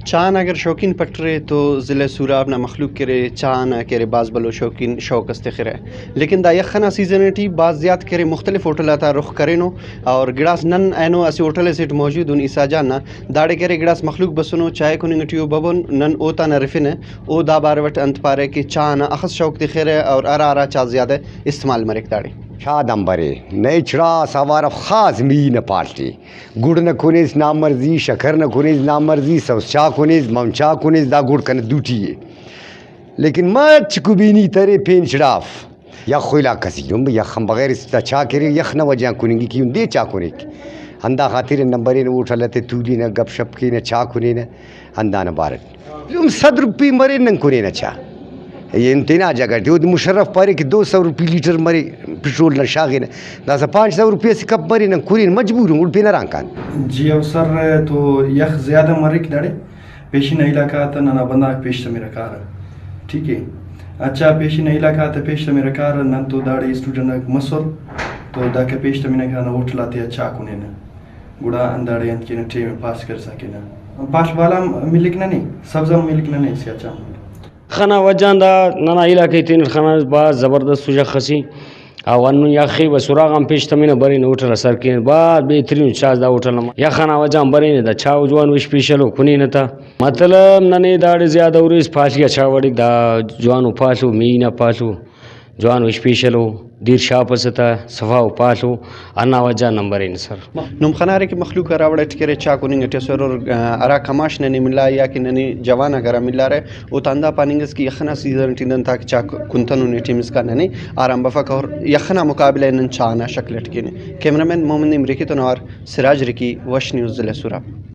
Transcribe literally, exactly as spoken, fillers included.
چاہ نا اگر شوقین پٹرے تو ضلع سوراب نا مخلوق کرے، چاہ نا کرے بھاز بھلو شوقین شوق اس تخرہ۔ لیکن دا یخ ئنا سیزن ٹی بھاز زیات کرے مختلف ہوٹل آتا رخ کرینو، اور گڑاس نن اینو اسہ ہوٹل اسیٹ موجود ان عیسیٰ جان نا، داڑے کرے گڑاس مخلوق بسنو، چائے کننگ ٹی او ببن، نن اوتان ہرفنہ، او دا بارو اٹ انت پارہ کہ چاہ نا اخس شوق تخرہ اور ہرا ہرا چاہ زیادہ استعمال مریک داڑے۔ چاہ دان برے، نئے چڑاس اوار اف خاص میی نا پالٹی۔ گڑ نا کُنیس نامرضی، شکر نا کُنیس نامرضی، سوز چاہ کُنیس، مون چاہ کُنیس، دا گڑ کنے دوٹی ءِ۔ لیکن مچ کبینی ترے پین چڑاف۔ یخ و علاقہ سے، جون یخ آن بغیر اس تا چاہ کرے، یخ نا وجہ آن کُننگی کہ ایہن دے چاہ کُنیک۔ ہندا خاطر نن برینہ ہوٹل آتے تولینہ، گپ شپ کینہ، چاہ کُنینہ، ہندانا بارٹ۔ ہم صد روپی مرے نن کُنینہ چاہ۔ اے تینا جگہ ٹی اودے مشرف پارے کہ دو سو روپی لیٹر مرے پٹرول نا شاغنہ، داسہ پانچ سو روپی اسہ کپ مرے نن کُنین، مجبور ان، گڑا پین ہرانگ کان۔ جی او سر، تو یخ زیادہ مریک داڑے، پیشن نا علاقہ آتا ننا بندغاک پیش تمرہ کارہ، ٹھیک ہے۔ اچھا، پیشن نا علاقہ آتا پیش تمرہ کارہ، نن تو داڑے اسٹوڈنٹ آک مسر تو داکا پیش تمنہ کارہ، ہوٹل آتیا چاہ کُنینہ۔ گڑا ہنداڑے انت کینہ، ٹائم ءِ پاس کرسا کینہ۔ پاڷ بالا ہم ملک ننے، سبزہ ہم ملک ننے، اسہ اچام ملک۔ خنا وجہ آن دا ننا علاقہ ءِ تینٹ خنانس، بھاز زبردست و یخ ئسے۔ او ہندن یخ ءِ بس اراغان پیش تمنہ، برینہ ہوٹل آ سر کینہ، بھاز بہترین چاہ دا ہوٹل نا۔ یخ ئنا وجہ آن برینہ دا چاہ و جوانو اسپیشل و کُنینہ تا۔ مطلب ننے داڑے زیادہ اریس پاڷی آ چاہ وڑک، دا جوانو پاڷو، میی نا پاڷو۔ جوانو اسپیشل ءُ، دیر شاپ ئس تہ، صفا ءُ پاڷ ءُ، ہندا وجہ آن نن برینہ سر۔ نم خنارے کہ مخلوق ہرا وڑ ئٹ کہ ارے چاہ کننگ ئٹی اسرور، آ، ہرا کماش ننے ملا یا کہ ننے جوان آک ہرا ملارہ، او تا ہندا پاننگ ئس کہ یخ ئنا سیزن ٹی نن تاکہ چاہ ک-، کنتنن، ٹیم اسکان ننے آرام بفک اور یخ ئنا مقابلہ ئے نن چاہ ئنا شکل ئٹ کینہ۔ کیمرہ مین محمد نعیم رکی تون اوار سراج رکی، وش نیوز، ضلع سوراب۔